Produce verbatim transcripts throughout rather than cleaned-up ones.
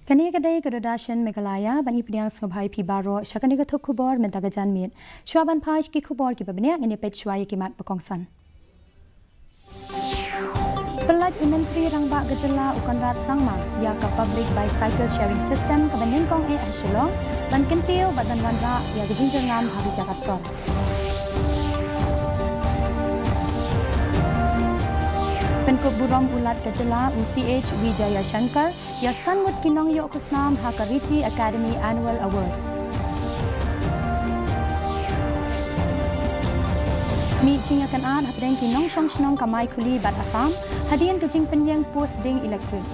Kane ka dei ka Doordarshan Meghalaya, ban ïa pdiang sngewbha ïa phi baroh sha kane ka thup khubor mynta ka janmiet. Shuwa ban phai sha ki khubor kiba bniah, ngin ïa peit shuwa ïa ki mat ba kongsan. Pyllait u Myntri Rangbah ka jylla u Conrad Sangma ïa ka Public Bicycle Sharing System kaba nyngkong eh ha Shillong, ban kyntiew bad ban wanrah ïa ka jingjyrngam ha ki jaka sor. Pynkup burom u Lat ka jylla u C H Vijayashankar ïa san ngut ki nongïoh khusnam ha ka Riti Academy Annual Award. Mih jingïakynad hapdeng ki nongshong shnong Kamaikhuli bad Assam hadien ka jingpynïeng post ding elektrik.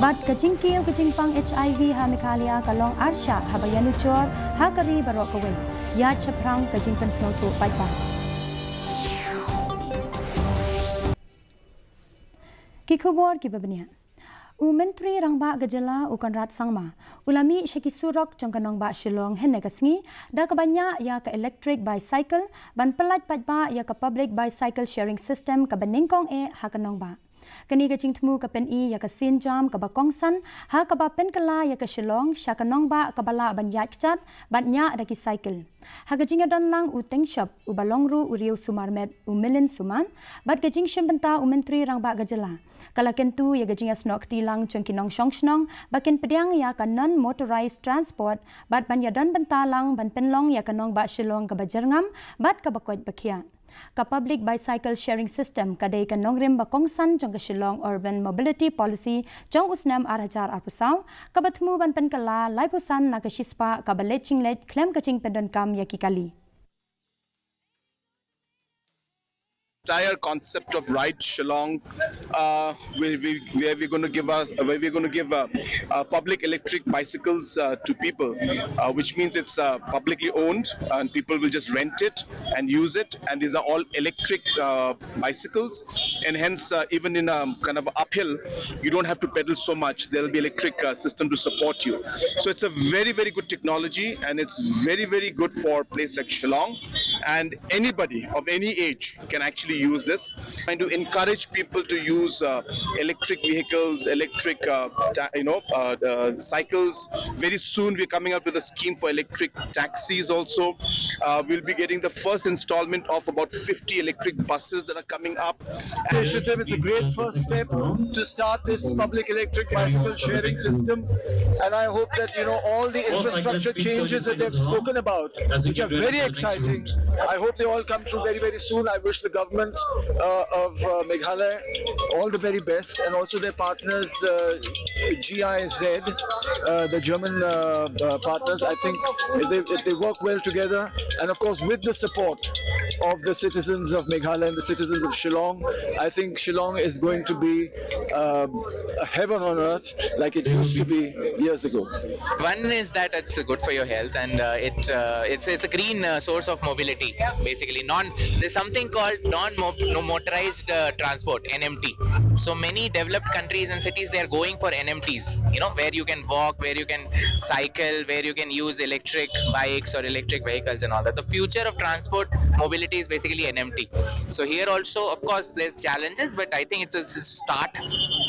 Bad ka jingkiew ka jingpang H I V ha Meghalaya ka long arshah haba ïanujor ha ka ri baroh kawei, ïaid shaphrang ka jingpynsngewthuh paidbah. Ki khubor kiba bniah. U Myntri Rangbah ka jylla u Conrad Sangma u la mih sha ki surok jong ka nongbah Shillong hynne ka sngi, da kaba ñiah ïa ka electric bicycle ban pyllait paidbah ïa ka Public Bicycle Sharing System kaba nyngkong eh ha ka nongbah. Kane ka jingthmu ka pyni ïa ka sienjam kaba kongsan ha kaba pynkylla ïa ka Shillong sha ka nongbah kaba lah ban ïaid kjat bad ñiah da ki cycle. Ha ka jingïadon lang u Tengshop, uba long ruh u riew sumar met u Milind Soman, bad ka jingshim bynta u Myntri Rangbah ka jylla, ka la kyntu ïa ka jingïasnoh kti lang jong ki nongshong shnong ba kin pdiang ïa ka non-motorized transport bad ban ïadon bynta lang ban pynlong ïa ka nongbah Shillong kaba jyrngam bad kaba koit ba khiah. Ka Public Bicycle Sharing System ka dei ka nongrim ba kongsan jong ka Shillong Urban Mobility Policy jong u snem ar hajar arphew saw, kaba thmu ban pynkylla laiphew san na ka shispah kaba leit jingleit khlem ka jingpyndonkam ïa ki kali. Entire concept of Ride Shillong, uh, where, we, where we're going to give us, where we're going to give uh, uh, public electric bicycles uh, to people, uh, which means it's uh, publicly owned and people will just rent it and use it. And these are all electric uh, bicycles, and hence uh, even in a kind of uphill, you don't have to pedal so much. There'll be electric uh, system to support you. So it's a very, very good technology, and it's very, very good for a place like Shillong. And anybody of any age can actually use this. Trying to encourage people to use uh, electric vehicles, electric, uh, you know, uh, uh, cycles. Very soon, we're coming up with a scheme for electric taxis also. Uh, we'll be getting the first installment of about fifty electric buses that are coming up. Initiative. It's a great first step to start this public electric bicycle sharing system. And I hope that, you know, all the infrastructure changes that they've spoken about, which are very exciting, I hope they all come true very, very soon. I wish the government uh, of uh, Meghalaya all the very best, and also their partners, uh, G I Z, uh, the German uh, uh, partners. I think if they, if they work well together, and of course with the support of the citizens of Meghalaya and the citizens of Shillong, I think Shillong is going to be um, a heaven on earth like it used to be years ago. One is that it's good for your health, and uh, it uh, it's it's a green uh, source of mobility. Basically, non there's something called non no motorized uh, transport, N M T. So many developed countries and cities, they are going for N M Ts. You know, where you can walk, where you can cycle, where you can use electric bikes or electric vehicles and all that. The future of transport mobility is basically N M T. So here also, of course, there's challenges, but I think it's a start,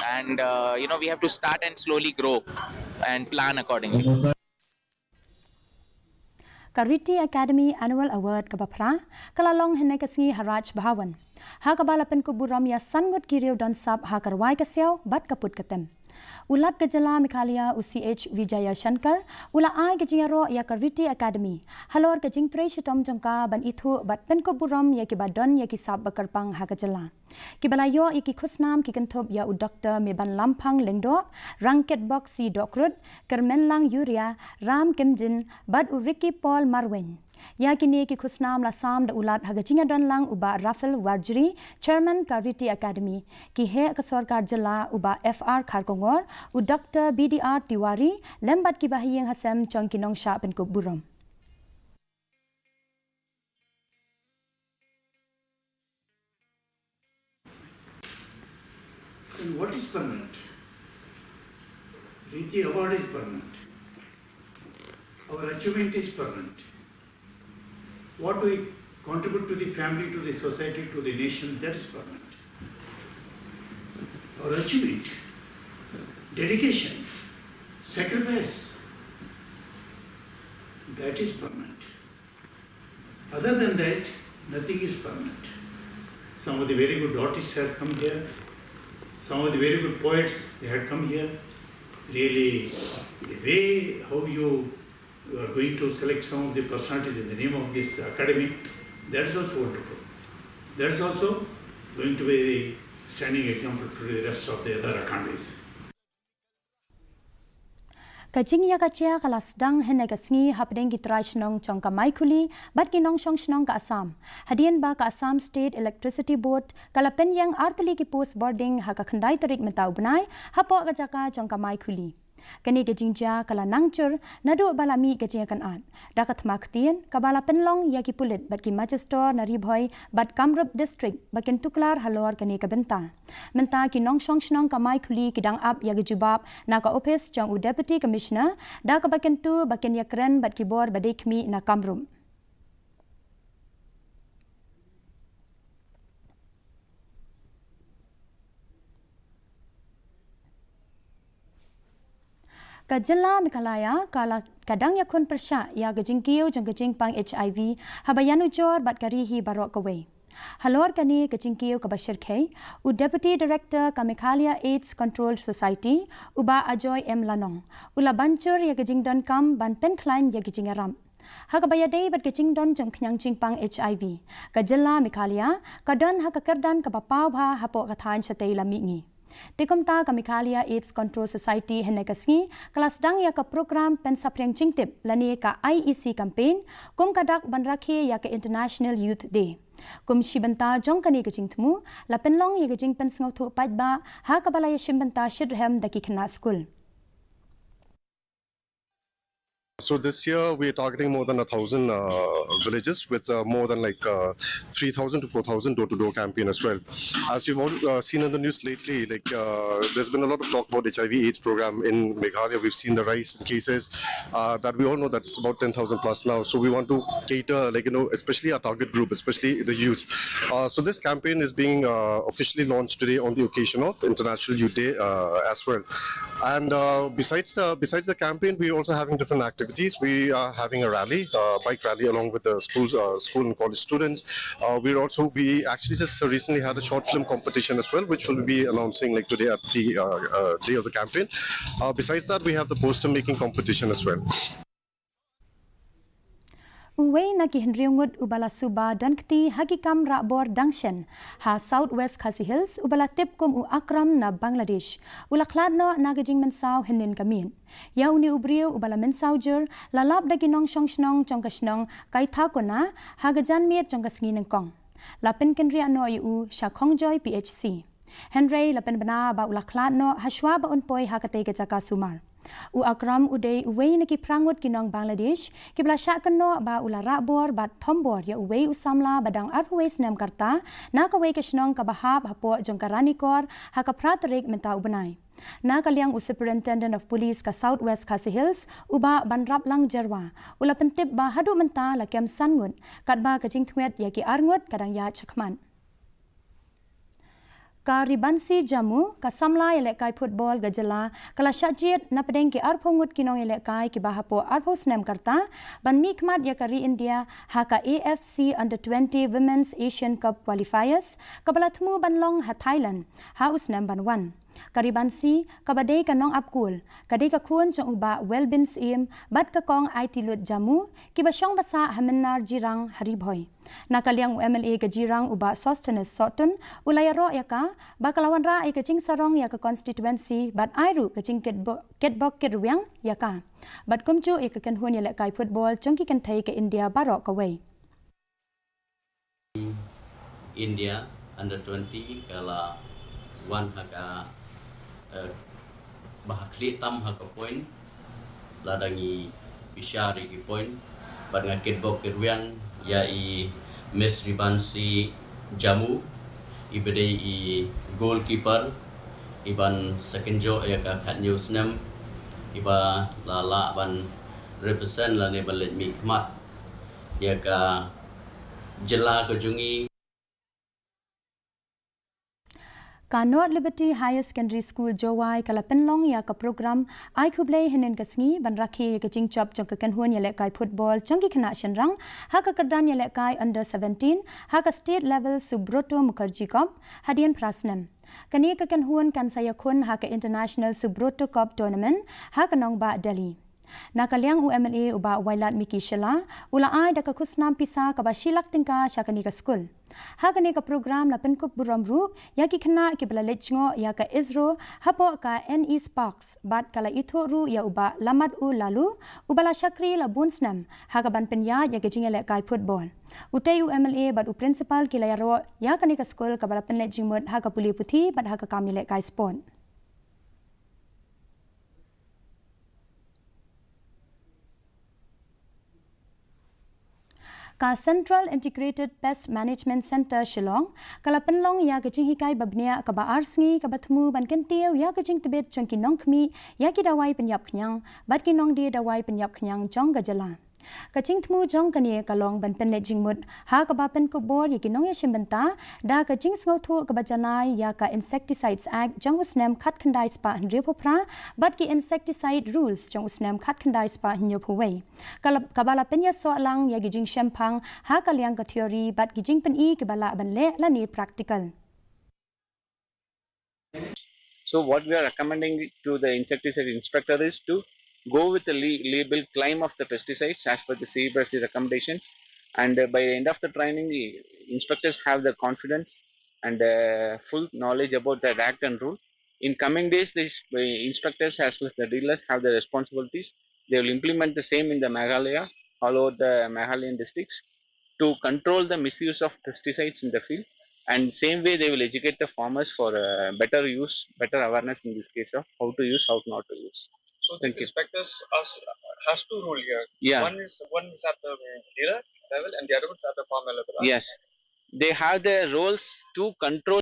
and uh, you know, we have to start and slowly grow and plan accordingly. Ka Riti Academy Annual Award kaba phra ka la long hynne ka sngi ha Raj Bhavan, ha kaba la pynkup burom ïa san ngut ki riew don sap ha ka rwai ka siaw bad ka put ka tem. U Lat ka jylla Meghalaya u C H Vijayashankar u la ai ka jingïaroh ïa ka Riti Academy halor ka jingtrei shitom jong ka ban ithuh bad pynkup burom ïa kiba don ïa ki sap ba kyrpang ha ka jylla. Kiba la ïoh ïa ki khusnam ki kynthup ïa u Doktor Mebanlamphang Lyngdoh, Rangkitbok C Dohkrud, Kyrmenlang Uriah, Ram Kymjin bad u Ricky Paul Marwein. Ïa kine ki khusnam la sam da u Lat ha ka jingïadon lang u Bah Raphael Warjri, Chairman ka Riti Academy, ki heh ka sorkar jylla u Bah F R Kharkongor, u Doktor B D R Tiwari lem bad kiba ha ïing ha sem jong ki nongshah pynkup burom. Then what is permanent? Riti Award is permanent. Our achievement is permanent. What we contribute to the family, to the society, to the nation, that is permanent. or achievement, dedication, sacrifice, that is permanent. Other than that, nothing is permanent. Some of the very good artists have come here. Some of the very good poets, they had come here. Really, the way how you, you are going to select some of the personalities in the name of this academy, that is also wonderful. That is also going to be a standing example to the rest of the other academies. Ka jingïakajia ka la sdang hynne ka sngi hapdeng ki trai shnong jong ka Maikhuli bad ki nongshong shnong ka Assam. Hadien ba ka Assam State Electricity Board ka la pynïeng artylli ki post bording ha ka khyndai tarik mynta u bnai hapoh ka jaka jong ka Maikhuli. Kane ka jingjia ka la nang jur naduh ba la mih ka jingïakynad da ka thma ktien kaba la pynlong ïa ki pulit bad ki majistor na Ri Bhoi bad Kamrup District ba kin tuklar halor kane ka bynta. Mynta ki nongshong shnong ka Maikhuli ki dang ap ïa ka jubab na ka ophis jong u Deputy Commissioner da kaba kyntu ba kin ïakren bad ki bor ba dei khmih na Kamrup. Ka jylla Meghalaya ka la ka dang ïakhun pyrshah ïa ka jingkiew jong ka jingpang HIV haba ïanujor bad ka ri hi baroh kawei. Halor kane ka jingkiew kaba shyrkhei, u Deputy Director ka Meghalaya AIDS Control Society, u Bah Ajoy M Lanong, u la ban jur ïa ka jingdonkam ban pynkhlaiñ ïa ka jingïarap. Ha kaba ïadei bad ka jingdon jong khñiang jingpang HIV, ka jylla Meghalaya ka don ha ka kyrdan kaba paw bha hapoh ka thaiñ shatei la mihngi. Te kumta ka Meghalaya AIDS Control Society hynne ka sngi ka la sdang ïa ka program pynsaphriang jingtip lane ka IEC campaign kum ka dak ban rakhe ïa ka International Youth Day. Kum shi bynta jong kane ka jingthmu, la pynlong ïa ka jingpynsngewthuh paidbah ha kaba la ïashim bynta shitrhem da ki khynnah skul. So this year we are targeting more than a thousand uh, villages with uh, more than like uh, three thousand to four thousand door-to-door campaign as well. As you've all uh, seen in the news lately, like uh, there's been a lot of talk about HIV AIDS program in Meghalaya. We've seen the rise in cases uh, that we all know that's about ten thousand plus now. So we want to cater, like you know, especially our target group, especially the youth. Uh, so this campaign is being uh, officially launched today on the occasion of International Youth Day uh, as well. And uh, besides the besides the campaign, we're also having different activities. We are having a rally, uh, bike rally, along with the schools, uh, school and college students. Uh, we're also we actually just recently had a short film competition as well, which we'll be announcing like today at the uh, uh, day of the campaign. Uh, besides that, we have the poster making competition as well. Uwei na ki hynriew ngut uba la suba don kti ha ki kam rah bor dang shen ha South West Khasi Hills uba la tip kum u Akram na Bangladesh u la khlad noh na ka jingmynsaw hynnin ka miet. Ïa une u briew uba la mynsaw jur la lap da ki nongshong shnong jong ka shnong Kaithakona ha ka janmiet jong ka sngi nyngkong. La pynkynriah noh ïa u sha Khongjoi PHC. Hynrei la pynbna ba u la khlad noh hashwa ba un poi ha katei ka jaka sumar. U Akram u dei uwei na ki phra ngut ki nong Bangladesh kiba la shah kynnoh ba u la rah bor bad thombor ïa uwei u samla ba dang arphew wei snem ka rta na kawei ka shnong kaba hap hapoh jong ka Ranikor ha ka phra tarik mynta u bnai. Na ka liang u Superintendent of Police ka South West Khasi Hills, u Bah Banraplang Jyrwa, u la pyntip ba haduh mynta la kem san ngut katba ka jingthwet ïa ki ar ngut ka dang ïaid shakhmat. Ka Ribansi Jamu, ka samla ïalehkai football ka jylla, ka la shah jied napdeng ki arphew ngut ki nongïalehkai kiba hapoh arphew snem ka rta ban mihkhmat ïa ka ri India ha ka AFC Under twenty Women's Asian Cup Qualifiers kaba la thmu ban long ha Thailand ha u snem ban wan. Ka Ribansi kaba dei ka nongap kul ka dei ka khun jong u Bah Welbin Syiem bad ka Kong Aitilut Jamu kiba shong ba sah ha Mynnar Jirang ha Ri Bhoi. Na ka liang u MLA ka Jirang u Bah Sosthenes Sohtun u la ïaroh ïa ka ba ka la wanrah ïa ka jingsarong ïa ka constituency bad ai ruh ka jingkitbok kitrwiang ïa ka. Bad kumjuh ïa ka kynhun ïalehkai football jong ki kynthei ka India baroh kawei. India Under twenty ka la wan ha ka ba ha khlieh tam ha ka point. Lada ngi bishar ïa ki point bad nga kitbok kitrwiang ïa i Miss Ribansi Jamu iba dei i goalkeeper iban sa kynjoh ïa ka khathynñiew snem iba la lah ban represent lane ban leit mihkhmat ïa ka jylla ka jong ngi. Ka North Liberty Higher Secondary School Jowai ka la pynlong ïa ka program ai khublei hynnin ka sngi ban rakhe ïa ka jingjop jong ka kynhun ïalehkai football jong ki khynnah shynrang ha ka kyrdan ïalehkai under seventeen ha ka state level Subroto Mukherjee Cup hadien phra snem. Kane ka kynhun kan sa ïakhun ha ka International Subroto Cup Tournament ha ka nongbah Delhi. Na ka liang u M L A u Bah Wailadmiki Shylla u la ai da ka khusnam pisa kaba shi lak tyngka sha kane ka skul. Ha kane ka program la pynkup burom ruh ïa ki khynnah kiba la leit jngoh ïa ka ISRO hapoh ka N E Sparks bad ka la ithuh ruh ïa u Bah Lamat-u Laloo uba la shakri la bun snem ha kaban pynïaid ïa ka jingïalehkai football. Utei u M L A bad u principal ki la ïaroh ïa kane ka skul kaba la pynleit jingmut ha ka pule puthi bad ha ka kam ïalehkai sport. Ka Central Integrated Pest Management Centre Shillong ka la pynlong ïa ka jinghikai ba bniah kaba ar sngi kaba thmu ban kyntiew ïa ka jingtbit jong ki nongkhmih ïa ki dawai pynïap khñiang bad ki nongdie dawai pynïap khñiang jong ka jylla. Ka jingthmu jong kane ka long ban pynleit jingmut ha kaba pynkup bor ïa ki nongïashim bynta da ka jingsngewthuh kaba janai ïa ka Insecticides Act jong u snem khatkhyndai spah hynriewphew phra bad ki Insecticide Rules jong u snem khatkhyndai spah hynñiewphew wei. Ka la, kaba la pynïasoh lang ïa ki jingshemphang ha ka liang ka theory bad ki jingpyni kiba lah ban leh lane practical. So what we are recommending to the insecticide inspector is to go with the le-, label claim of the pesticides as per the C P S C recommendations. And, uh, by the end of the training, the inspectors have the confidence and, uh, full knowledge about that act and rule. In coming days, these, uh, inspectors as well as the dealers have the responsibilities. They will implement the same in the Meghalaya, all over the Meghalayan districts, to control the misuse of pesticides in the field. And same way, they will educate the farmers for, uh, better use, better awareness in this case of how to use, how not to use. So these Thank you. inspectors has, has two role here. Yeah. One is, one is at the dealer level and the other one is at the farmer level. Yes. They have their roles to control.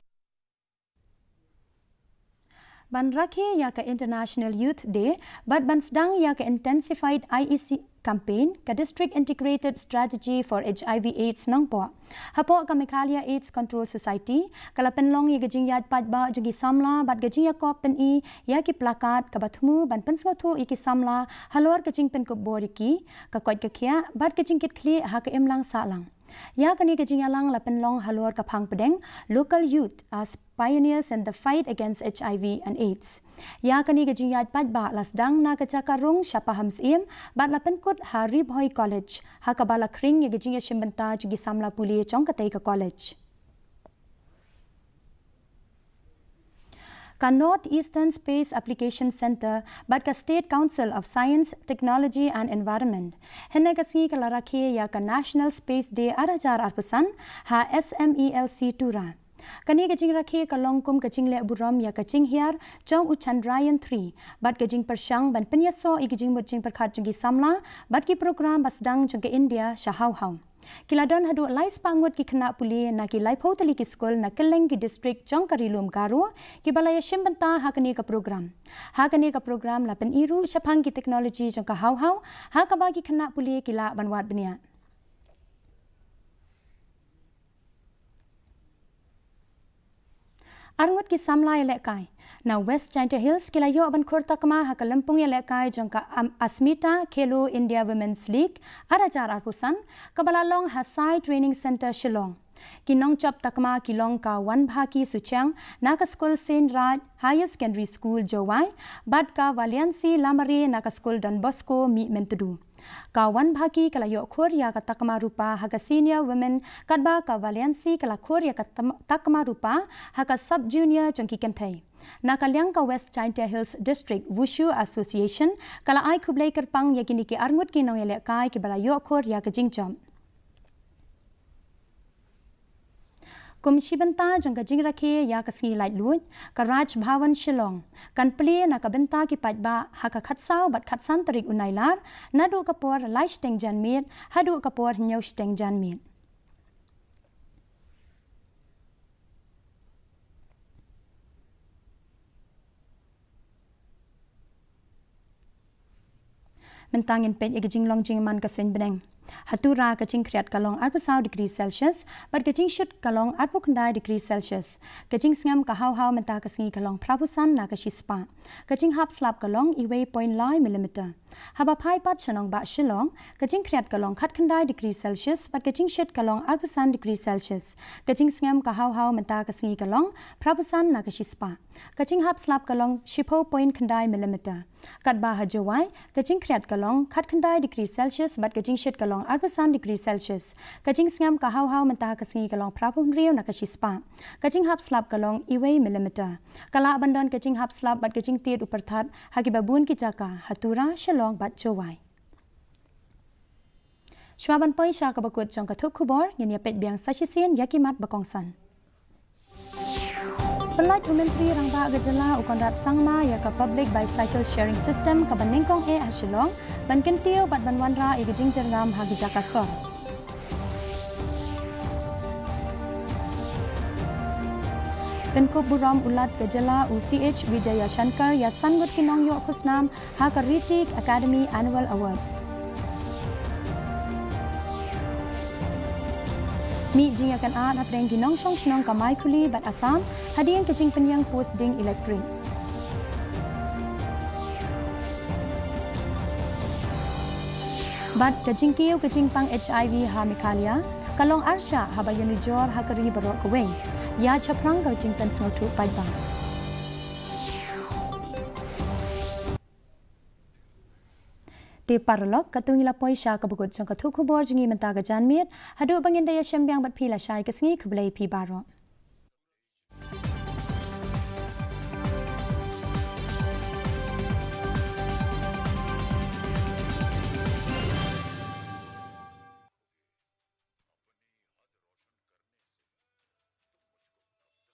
Ban rakhe ïa ka International Youth Day bad ban sdang ïa ka Intensified I E C campaign, ka District Integrated Strategy for H I V AIDS Nongpoh, hapoh ka Meghalaya AIDS Control Society ka la pynlong ïa ka jingïaid paidbah jong ki samla bad ka jingïakop pyni ïa ki placard kaba thmu ban pynsngewthuh ïa ki samla halor ka jingpynkup bor ïa ki, ka koit ka khiah bad ka jingkitkhlieh ha ka imlang sahlang. Ïa kane ka jingïalang la pynlong halor ka phang pdeng Local Youth as Pioneers in the Fight Against H I V and AIDS. Ïa kane ka jingïaid paidbah la sdang na ka jaka rung sha Pahamsyiem bad la pynkut ha Ri Bhoi College, ha kaba la khring ïa ka jingïashim bynta jong ki samla pule jong katei ka college. Ka North Eastern Space Application Centre bad ka State Council of Science, Technology and Environment hynne ka sngi ka la rakhe ïa ka National Space Day ar hajar arphew san ha S M E L C Tura. Kane ka jingrakhe ka long kum ka jingleh burom ïa ka jinghiar jong u Chandrayaan three bad ka jingpyrshang ban pynïasoh ïa ki jingmut jingpyrkhat jong ki samla bad ki program ba sdang jong ka India sha haw haw. Ki la don haduh lai spah ngut ki khynnah pule na ki laiphew tylli ki skul na kylleng ki district jong ka Ri Lum Garo kiba la ïashim bynta ha kane ka program. Ha kane ka program la pyni ruh shaphang ki technology jong ka haw haw ha kaba ki khynnah pule ki lah ban wad bniah. Arngut ki samla ïalehkai na West Jaintia Hills ki la ïoh ban khur takma ha ka lympung ïalehkai jong ka Am-, Asmita Khelo India Women's League ar hajar arphew san kaba la long ha Sai Training Centre Shillong. Ki nongjop takma ki long ka Wanbhaki Suchiang na ka skul Saint Raj Higher Secondary School Jowai bad ka Valiancy Lamare na ka skul Don Bosco Mihmyntdu. Ka Wanbhaki ka la ïoh khur ïa ka takma rupa ha ka Senior Women katba ka Valiancy ka la khur ïa ka tam-, takma rupa ha ka Sub Junior jong ki kynthei. Na ka liang ka West Jaintia Hills District Wushu Association ka la ai khublei kyrpang ïa kine ki arngut ki nongïalehkai kiba la ïoh khur ïa ka jingjop. Kum shi bynta jong ka jingrakhe ïa ka sngi laitluid, ka Raj Bhavan Shillong kan plie na ka bynta ki paidbah ha ka khatsaw bad khatsan tarik u Nailar, naduh ka por lai shiteng janmiet haduh ka por hynñiew shiteng janmiet. Mynta ngin peit ïa ka jinglong jingman ka suiñ bneng. Ha Tura ka jingkhriat ka long arphew saw degree Celsius, bad ka jingshit ka long arphew khyndai degree Celsius. Ka jingsngem ka haw haw mynta ka sngi ka long phraphew san na ka shispah. Ka jinghap slap ka long iwei point lai millimeter. Haba phai pat sha nongbah Shillong, ka jingkhriat ka long khatkhyndai degree Celsius, bad ka jingshit ka long arphew san degree Celsius. Ka jingsngem ka haw haw mynta ka sngi ka long phraphew san na ka shispah. Ka jinghap slap ka long shiphew point khyndai millimeter. Katba ha Jowai, ka jingkhriat ka long khatkhyndai degree Celsius, bad ka jingshit ka long arphew san degree Celsius. Ka jingsngem ka haw haw mynta ka sngi ka long phraphew hynriew na ka shispah. Ka jinghap slap ka long iwei millimeter. Ka lah ban don ka jinghap slap bad ka jingtied u pyrthat ha kiba bun ki jaka ha Tura, Shillong bad Jowai. Shuwa ban poi sha kaba kut jong ka thup khubor, ngin ïa peit biang sa shisien ïa ki mat ba kongsan. Pynlait u Myntri Rangbah ka jylla u Conrad Sangma ïa ka Public Bicycle Sharing System kaba nyngkong eh ha Shillong, ban kyntiew bad ban wanrah ïa ka jingjyrngam ha ki jaka sor. Pynkup burom u Lat ka jylla u C H Vijayashankar ïa san ngut ki nongïoh khusnam ha ka Ritik Academy Annual Award. Mih jingïakynad hapdeng ki nongshong shnong ka Maikhuli bad Assam hadien ka jingpynïeng post ding elektrik. Bad ka jingkiew ka jingpang H I V ha Meghalaya ka long arshah haba ïanujor ha ka ri baroh kawei, ïa shaphrang ka jingpynsngewthuh paidbah. Te paralok, katto ngi la poi sha kaba kut jong ka thup khubor jong ngi mynta ka janmiet. Haduh ba ngin da ïashem biang bad phi lashai ka sngi, khublei phi baroh.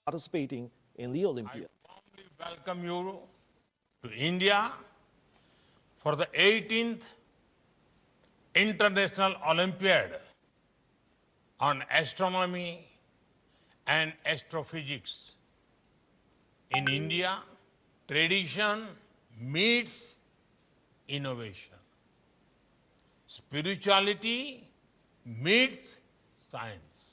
Participating in the Olympiad. I warmly welcome you to India for the eighteenth International Olympiad on Astronomy and Astrophysics. In India, tradition meets innovation. Spirituality meets science.